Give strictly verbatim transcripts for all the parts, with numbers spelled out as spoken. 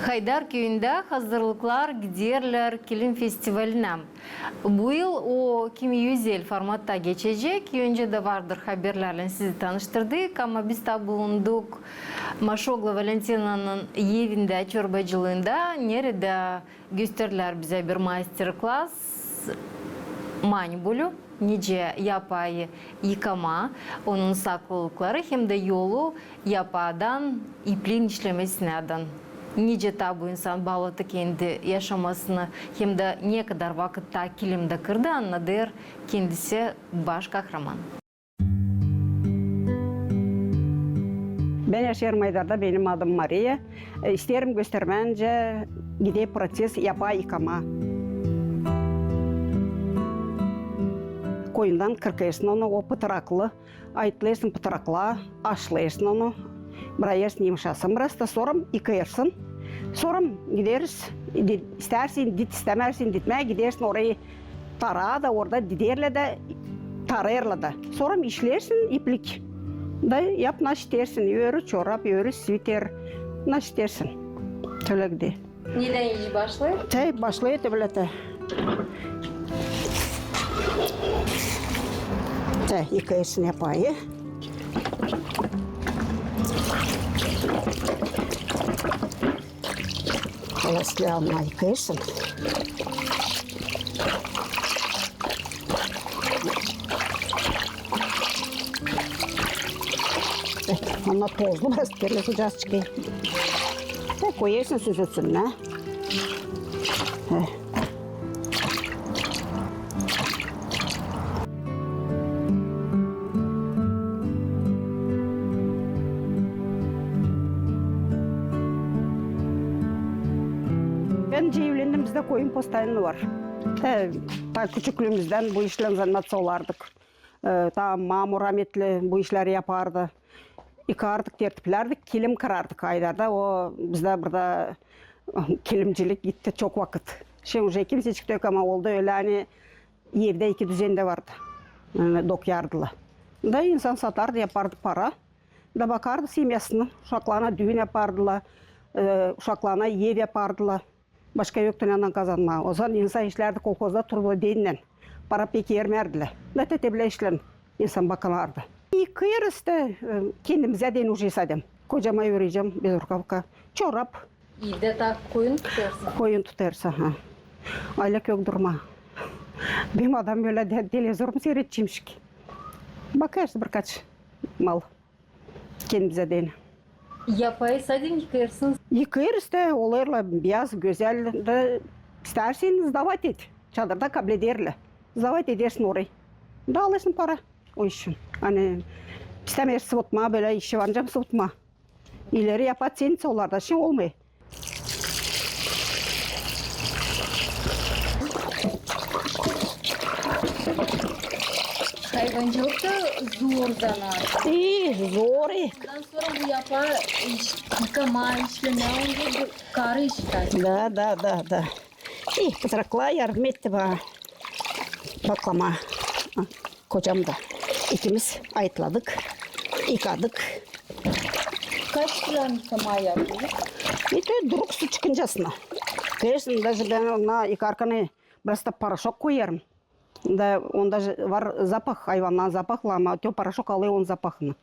Haydar küüyündä hazırlıklar giderlär kilim festivalinä. Bu yıl o kimyözel formatta geçecek. Öncä dä vardır haberlärlän sizi tanıştırdık, ama biz taa bulunduk Maşoglu Valentinanın evindä, çorbacılıında, neredä gösterdilär bizä bir master-klass manibülü, nicä yapayı yıkamaa, onun saklılıkları hem dä yolu yapaadan ipliin işlemesinädän. Nicä taa bu insan baalatı kendi yaşamasını hem dä ne kadar vakıt taa kilimdä kırdı, annadêr kendisi baş kahraman. Bän yaşêêrım Aydarda, benim adım Mariya. E, isteerim göstermää, nicä gider proţes yapaa yıkamaa. Koyundan kırkêrsın onu, o pıtıraklı. Ayıtlêêrsın pıtırakla, aşlêêrsın onu. Brakêrsın yımışasın biraz da, sora yıkêrsın. Sora gideriz, di-, istärsin dit, istämärsin ditmää, gidersin orayı taraa da, orada diderlär da, tarêêrlar da. Sora işleersin iplik. Da yap, naşey isteersin, örü çorap, örü sviter, naşey isteersin. Tölä gider. Nedän iş başlêêr? Te, başlêêr te bölä te. Te, yıkêêrsın yapayı. Halaslı almaa yıkêêrsın. E, onnar tozlu biraz, kirli sucaa çıkêr. E, koyêrsın süzülsün, ne? E. Bän evlendim, bizdä koyun postoyanno var. E, taa küçüklüümüzdän bu işlän zanaatsa olardık. E, taa mamu rametli bu işleri yapardı. Yıkardık, tertiplärdik, kilim kırardık Aydarda. O, bizdä burada kilimcilik gitti çok vakıt. Şindi uje kimsecik tok, ama oldu ölä, ani evdä iki düzen dä vardı. Yani, dokyardılar. Da insan satardı, yapardı para. Da bakardı semyasına, uşaklarına düün yapardılar, e, uşaklarına ev yapardılar. Başka yoktu neredän kazanmaa. Ozaman insan işlärdi kolhozda, turba deyni. Para pek ermärdilär. Da te, te bölä işlän insan bakardı. Yıkêêrız te, e, kendimizä deyni uje sadä. Kocama örecäm bezrukavka. Çorap. Evdä taa koyun tutêrsın? Koyun tutêrız, aha. Alä kök durmaa. Benim adam bölä de, televizor mu siiredecämşik. Bakêrız birkaç mal. Kendimizä deyni. Yapayı sadä yıkêêrsınız? Yıkêêrız te, olêrlar beyaz, gözäl, da istärsin sdavat et. Çadırda kablederlär. Sdavat edersin orayı. Da alêrsın para o işin. Ani istämeersin sıvıtmaa, bölä işi var nicä sıvıtmaa. İleri yapat, cenitsa olar da, şindi olmêêr. Hayvancılık ta zor zanaat. İi, zor, i. Ondan sora bu yapaa iş, yıkamaa, işlemää, onda bu karı işi taa. Da, da, da, da. İi, pıtıraklar yardım etti bana. Baklamaa. Kocam da. İkimiz ayıtladık, yıkadık. Kaç kilogram yıkamaa yaptınız? İştä duruk su çıkıncasına. Kesin, daje bän ona yıkarkan biraz da poroşok koyêrım. Da onda var zapah, hayvannarın zapahı, ama te poroşok alêr onun zapahını.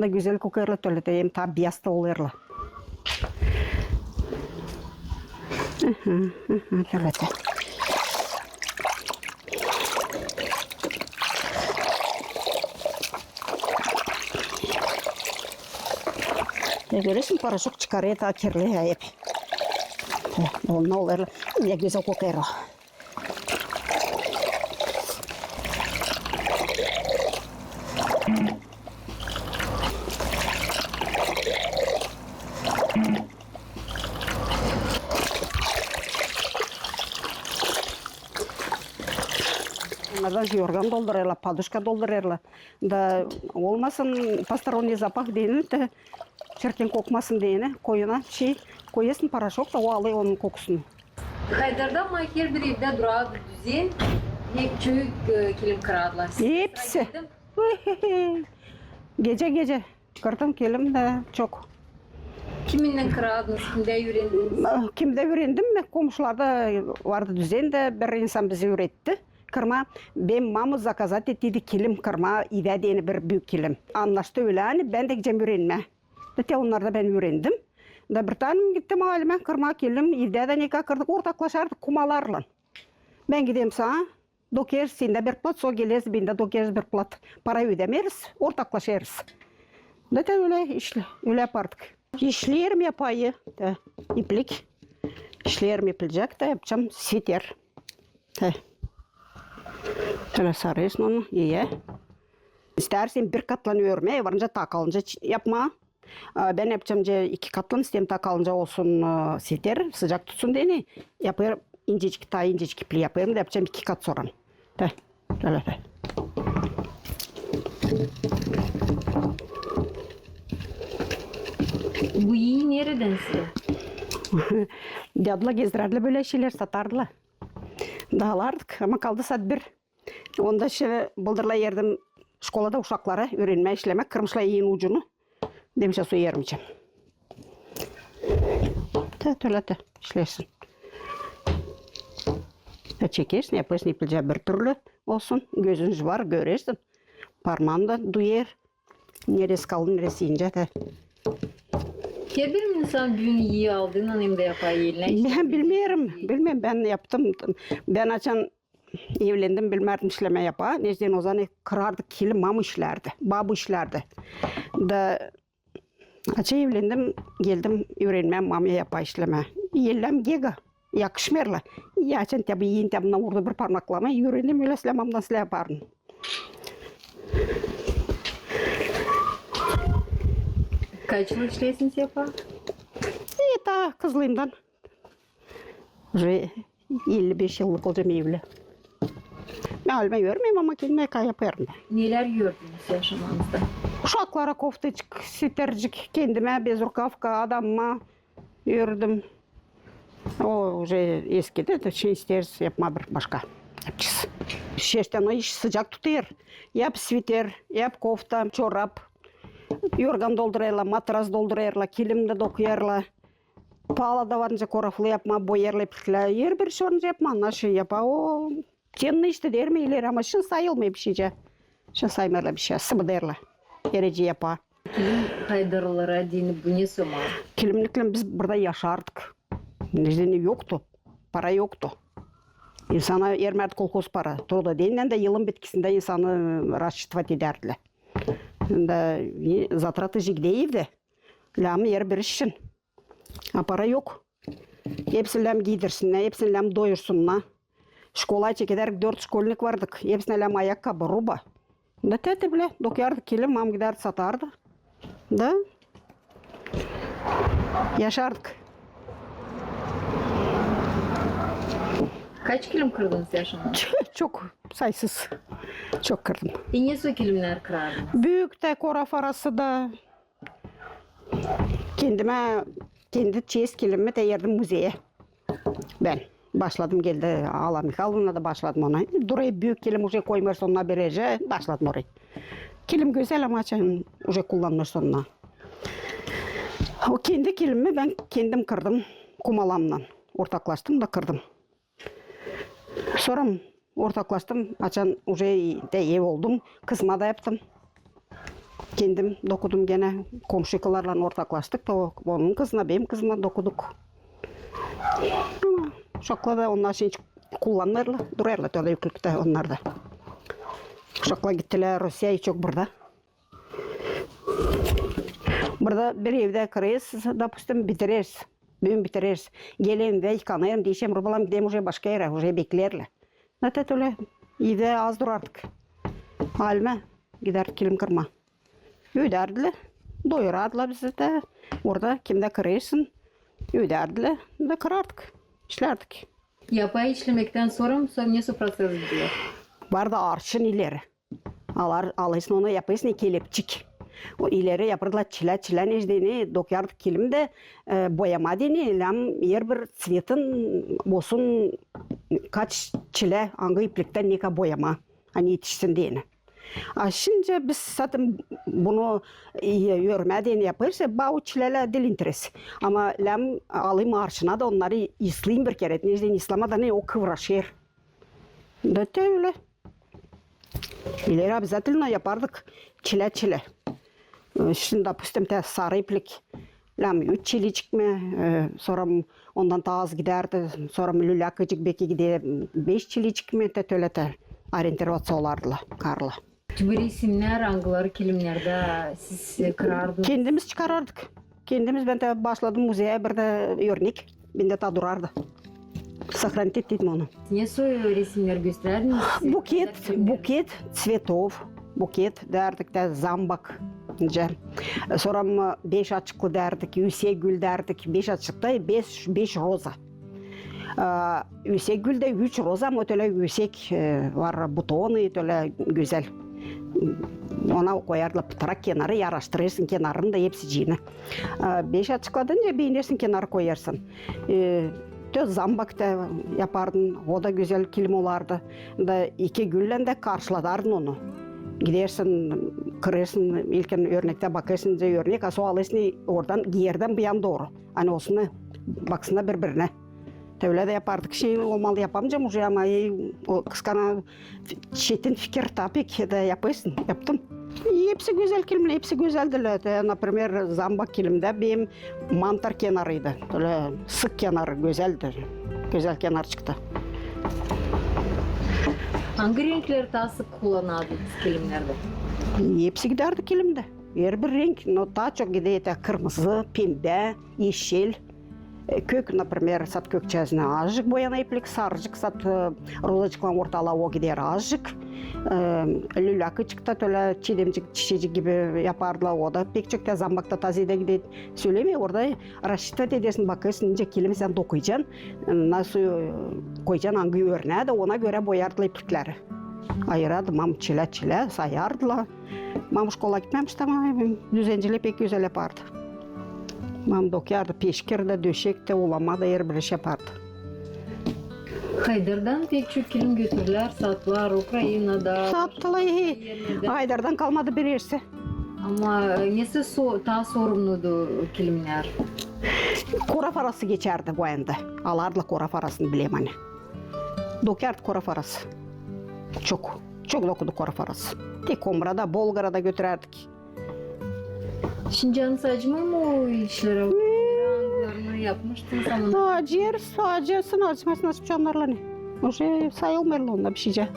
Da gözäl kokêrlar, tölä te hem taa beyaz ta olêrlar. Aha, aha, tölä te. Ya, görersän, poroşok çıkarêr taa kirli hep. Onnar olêr, ne gözäl kokêr o. Onnardan yorgan doldurêrlar, poduşka doldurêrlar. Da olmasın postoronniy zapah deyni, te çirkin kokmasın deyni, koyuna şey koyêrsın poroşok da o alêr onun kokusunu. Haydarda ama herbir evdä durêr düzen, hep çoyu, e, kilim kırêrlar. Hepsi. Gecä-gecä kırdım kilim da çok. Kiminnän kırardınız, kimdän üürendiz? Kimdän üürendim? Komuşularda vardı düzän dä, bir insan bizi üüretti kırmaa. Benim mama zakazat ettiydi kilim kırmaa, ivdä deyni bir büük kilim. Annaştı ölä, ani bän dä gidecäm üürenmää. Da te onnardan bän üürendim. Da bir tanem gittim alimä kırmaa kilim, ivdä dä nekä kırdık, ortaklaşardık kumalarlan. Bän giderim sana, dokêrız sendä bir plat, sän gelersin, bendä dokêrız bir plat. Para ödämeeriz, ortaklaşêrız. Da te ölä işlä, ölä yapardık. İşleerim yapayı, da iplik. İşleerim iplicek, da yapacam sveter. Te. Ölä sarêrsın onu, iyä. İstärsin bir katlan örmää, varınca takalınca yapmaa. A, bän yapacam, iki katlan isteerim, takalınca olsun, a, sveter, sıcak tutsun deyni. Yapêrım incecik, taa incecik ipliä yapêrım da yapacam iki kat sora. Te, ölä te. Bu ii neredän sizä? Dädular gezdirärdilär bölä şeyleri, satardılar. Da alardık, ama kaldı saat bir. Onda şindi bıldırlaa erdim şkolada uşakları üürenmää işlemää, kırmışlar iin ucunu. Demişlär, su ermeyecäm. Te, te ölä te işleersin. Te çekersin, yapêrsın iplicä bir türlü olsun. Gözün var, görersin. Parmaan da duyêr. Neresi kalın, neresi incä te. Herbir insan büün ii aldıynan hem dä yapêr elinä. Bän bilmeerim, bilmeerim, bän yaptım. Bän açan evlendim, bilmärdim işlemää yapaa. Neçin o zaman kırardık kilim, mama işlärdi, baba işlärdi. Da açan evlendim, geldim üürenmää, mama yapaa işlemää. Ellärım gega, yakışmêêrlar. Ya açan te bu iin, te bundan vurdu bir parmaklarıma, üürendim, ölä islää, mamamdan islää yapardım. Kaç yıl işleersiniz yapaa? E, taa kızlıımdan. Уже elli beş yıllık olacam evli. Bän alimä örmeerim, ama kendimä yapêrım. Nelär ördünüz yaşamanızda? Uşaklara koftaçık, svetercik, kendimä bezrukavka, adamıma ördüm. O уже eski dä, da şindi isteeriz yapmaa bir başka. Yapacez. Şerştänä iş sıcak tutêr. Yap sveter, yap kofta, çorap. Yorgan doldurêrlar, matras doldurêrlar, kilim dä dokuyêrlar. Pala da varınca koroflu yapmaa, boyêrlar ipliklär. Herbir iş varınca yapmaa, nasıl yapaa, o. Çetni iş dä deerim ileri, ama şindi sayılmêêr bişeycä. Şindi saymêêrlar bişey, sıbıdêrlar. Erecä yapaa. Kilim haydırlara deyni bu ne somaa? Kilimniklän biz burada yaşardık. Neçin dä yoktu. Para yoktu. İnsana ermärdi kolhoz para. Трудоденьнän dä yılın bitkisindä insanı расчитывать edärdilär. Da, e, затратыsı gidärdä. Lääzım herbir iş için. A para yok. Hepsini lääzım giydirsinnär, hepsini lääzım doyursunnar. Şkolaya çekedärdik, dört şkolnik vardık. Hepsinä lääzım ayakkabı, ruba. Da te, te bilä, dokuyardık kilim, mama gidärdi, satardı. Da yaşardık. Kaç kilim kırdınız yaşamanızda? Çok, saysız. Çok kırdım. E, ne sor kilimnär kırardınız? Büük tä, koraf arası da. Kendimä, kendi çeyiz kilimimi tä erdim muzeyä. Bän başladım, geldi Alla Mihaylovna da, başladım ona. Durêr büük kilim, уже koymêêrsın ona bir erecä, başladım orayı. Kilim gözäl, ama açan уже kullanmêêrsın ona. O kendi kilimimi bän kendim kırdım, kumalarımnan ortaklaştım da kırdım. Sora ortaklaştım, açan уже tä ev oldum, kızıma da yaptım. Kendim dokudum genä, komşularlan ortaklaştık da, o, onun kızına, benim kızıma dokuduk. Ama uşaklar da onnar şindi kullanmêêrlar, durêrlar tä öylä ükülüktä onnar da. Uşaklar gittilär Rusiyaya, çok burada. Burada bir evdä kırêrsız, допустим, bitireriz. Büün bitireriz. Gelerim evä, yıkanêrım, diişerim, rubalarım, giderim уже başka erä, уже bekleerlär. Natet ölä, evdä az durardık. Alimä gidärdik kilim kırmaa. Ödärdilär, doyurardılar bizi tä. Orada kimdä kırêrsın, ödärdilär, da kırardık, işlärdik. Yapay işlemektän sora, sora ne sor proţes gider? Vardı arşın ileri. Alar, alêrsın onu, yapêrsın kelepçik. O ileri yapêrdılar çilä, çilä neçin deyni, dokuyardık kilim dä, e, boyamaa deyni, lääzım herbir цветin olsun kaç çilä, angı ipliktän nekä boyamaa, ani etişsin deyni. A şindi biz zaten bunu, e, örmää deyni yapêrız, e, ba o çilelär diil interes. Ama lääzım alayım arşına da onnarı ıslayım bir kerä. Neçin ıslamadan ne o kıvraşêr. Da te ölä. İleri обязательно yapardık çilä-çilä. E, şindi, допустим, te sarı iplik. Lääzım üç çiliçik mi, e, sora ondan taa az gidärdi, sora lüläkıcık beki gider beş çiliçik mi, te ölä te orientirovat olardılar karılar. Bu resimnär, angıları kilimnerdä siz, e, kırardınız? Kendimiz çıkarardık. Kendimiz, bän te başladım muzeyä bir dä örnek. Bendä taa durardı. Сохранить ettim onu. Ne soy resimnär gösterärdiniz? Buket, buket цветов, buket därdik te zambak. Sora beş açıklı därdik, üüsek gül därdik, beş açıklı, beş, beş roza. Üüsek gül dä üç roza, ama ölä üüsek, e, var butonı, ölä gözäl. Ona koyardılar pıtırak kenarı, yaraştırêrsın kenarını da hepsicini. Beş açıkladınca beenersin, kenarı koyarsın. E, te zambak ta yapardın, o da gözäl kilim olardı. Da iki güllän dä karşıladardın onu. Gidersin, kırêrsın, ilkin örnektä bakêrsın, örnek, a sora alêrsın, oradan gierdän bu yana dooru. Ani olsun, baksınnar biri-birinä. Te ölä dä yapardık. Şindi olmalı yapamayacam uje, ama, e, o kıskana çetin fikir, tabii ki, da yapêrsın. Yaptım. E, hepsi gözäl kilimnär, hepsi gözäldilär. Te, например, zambak kilimdä benim mantar kenarıydı. Ölä sık kenarı, gözäldi. Gözäl kenar çıktı. Angı renkleri taa sık kullanardınız kilimnerdä? E, hepsi gidärdi kilimdä. Herbir renk, no taa çok giderdi kırmızı, pembä, eşil. E, kök, например, sat kökçäzinä azıcık boyana iplik, sarıcık sat, e, rozacıklan ortalaa o gider azıcık. E, lüläkıcık ta ölä çidemcik, çiçecik gibi yapardılar, o da pek çok te zambakta taa zerä gider. Sölemeyim, orada расчитать edersin, bakêrsın, nicä kilim sän dokuycan, nasıl, e, koyacan angı örnää da ona görä boyardılar iplikleri. Ayırardı mam çilä-çilä, sayardılar. Mam şkolaya gitmemişti, ama düzencili pek gözäl yapardı. Mam dokyardı, peşkir dä, döşek tä, ulama da, herbir iş yapardı. Haydardan pek çok kilim götürdülär, sattılar Ukrainada, sattılar, başka e, yerlerdä. Haydardan kalmadı bir ersi. Ama, e, nesoy so-, taa sorumnuydu kilimnär? Kora farası geçärdi bu yanda. Alardılar kora farasını, bilerim ani. Dokyardı kora farası. Çok, çok dokuduk kora farası. Tek Omrada, Bolgarada götürärdik. Şindi canınız acımêêr mı o işlerä? Angılarını yapmıştınız, ama acıyêr, acısın, acımasın, nasıl çannarla ne? Uje sayılmêêr onda bişicä.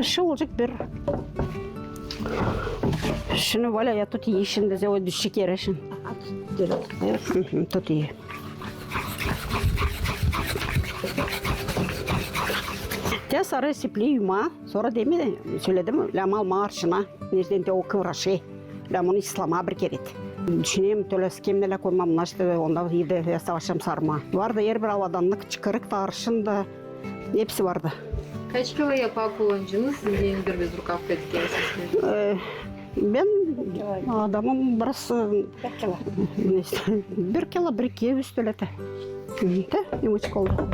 Şu olacek bir. Şunu böyle ya tut, işin de o düşük yere şun. Tut, iyi. Te sarı ipliyi yumaa, sora demin söledim, lääzım almaa arşına, neçin te o kıvraşêr, lääzım onu ıslamaa bir kerä. Düşünerim, tölä skemnelä koymaa, bunnar işte, onda evdä savaşêrım sarmaa. Vardı herbir aladannık, çıkırık da, arşın da, hepsi vardı. Kaç kilo yapaa kullanıcınız? Siz deyni bir bezrukavka ettik. E, bän adamım biraz, e, bir kilo, bir iki üst ölä te. Te, yumuçuk oldu.